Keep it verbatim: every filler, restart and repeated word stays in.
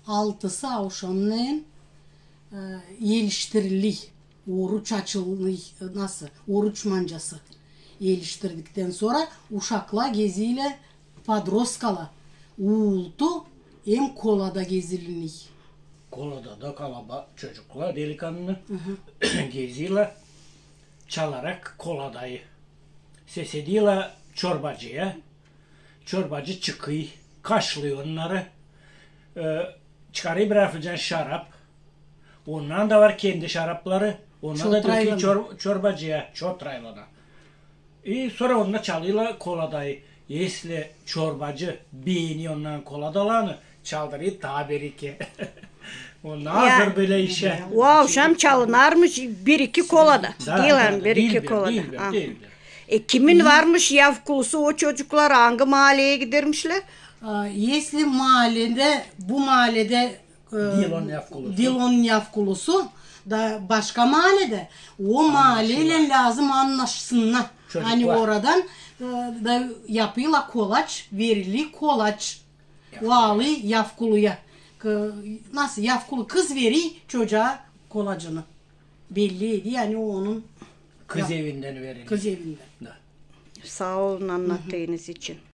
altısı avşamneen, e, eliştirili. Oruç açılnıy, nasıl? Oruç mancası. Eliştirdiktän sora uşaklar gezilä, podrostkala, uultu hem kolada gezilniy. Kolada da kalaba-, çocuklar, delikannı, gezilä, çalarak koladayı. Sesledilä çorbacıya. Çorbacı çıkıy, kaşlıy onnarı. E, çıkarıy bir fican şarap. Ondan da var kendi şarapları. Ondan da döküy çor-, çorbacıya, çotraylana. E, sora onda çalıyla koladayı. Esli çorbacı beeni ondan koladalanı, çaldırıy taa bir-iki. O nazır bölä işä. O avşam çalınarmış bir-iki kolada. Da, deyil da, bir-iki kolada. Deyil bir, deyil bir. E, kimin varmış yavkulusu, o çocuklar angı maaleyä gidermişlär? A, esli maaledä, bu maaledä, e, deyil onun yavkulusu, deyil onun yavkulusu, da başka maaledä, o maaleylän lääzım annaşsınnar. Çocuklar. Ani oradan, e, da yapıyla kolaç, verili kolaç. Yavkulu. Vali yavkuluya. K-, nasıl yavkulu kız veri çocaa kolacını. Belli edi, ani o onun kız evindän verili. Kız evindän. Da. Saa olun annattığınız için.